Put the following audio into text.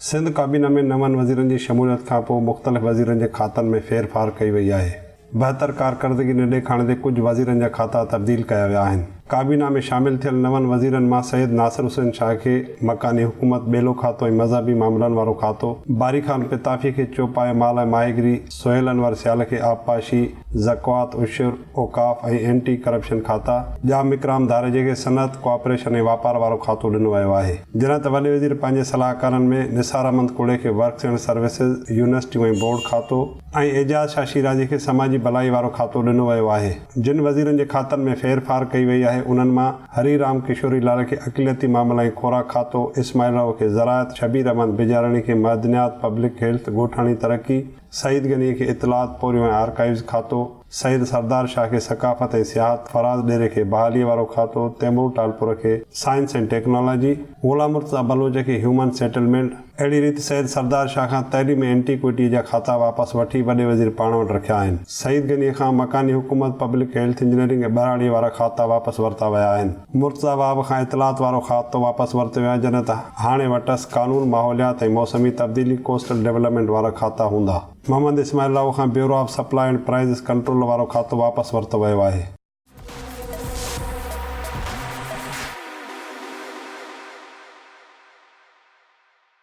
سنڌ ڪابينا ۾ نون وزيرن جي شموليت کانپوء مختلف وزيرن جي کاتن ۾ ڦير ڦار ڪئي وئي آهي. بهتر ڪارڪردگي نه ڏيکارڻ تي ڪجهه وزيرن جا کاتا تبديل ڪيا ويا آهن. ڪابينا ۾ شامل ٿيل نون وزيرن مان سيد ناصر حسين شاهه کي مڪاني حڪومت، ٻيلو کاتو ۽ مذهبي معاملن وارو کاتو، باري خان پتافي کي چوپايو مال ۽ ماهيگري، سهيل انور سيال کي آبپاشي، زڪوات، عشر، اوقاف ۽ اينٽي ڪرپشن کاتا، ڄام اڪرام ڌاريجي کي صنعت، ڪوآپريشن ۽ واپار وارو کاتو ڏنو ويو آهي. جڏهن ته وڏي وزير پنهنجي صلاحڪارن ۾ نثار احمد کوڙي کي ورڪس اينڊ سروسز، يونيورسٽيون ۽ بورڊ کاتو ۽ اعجاز شاهه شيرازي کي سماجي ڀلائي وارو کاتو ڏنو ويو آهي. جن وزيرن جي کاتن ۾ ڦير ڦار ڪئي وئي آهي انهن مان هري رام ڪشوري لال کي اقليتي معاملا ۽ خوراڪ کاتو، اسماعيل راهو کي زراعت، شبير احمد بجاراڻي کي معدنيات، پبلڪ هيلٿ، ڳوٺاڻي ترقي، سعيد غني کي اطلاعات، پورهيو ۽ آرڪائيوز کاتو، سيد سردار شاهه کي ثقافت ۽ سياحت، فراز ڏيري کي بحاليء وارو کاتو، تيمور ٽالپر کي سائنس ۽ ٽيڪنالاجي، غلام مرتضيٰ بلوچ کي هيومن سيٽلمينٽ، اهڙي ريت سيد سردار شاهه کان تعليم ۽ اينٽيڪوئٽيء جا کاتا واپس وٺي وڏي وزير پاڻ وٽ رکيا آهن. سعيد غنيء کان مڪاني حڪومت، پبلڪ هيلٿ انجنيئرنگ ۽ ٻهراڙيء وارا کاتا واپس ورتا ويا آهن. مرتضيٰ وهاب کان اطلاعات وارو کاتو واپس ورتو ويو آهي، جڏهن ته هاڻي وٽس قانون، ماحوليات ۽ موسمي تبديلي، ڪوسٽل ڊولپمينٽ وارا کاتا هوندا. محمد اسماعيل راهو کان bureau of supply and prices control وارو کاتو واپس ورتو ويو آهي.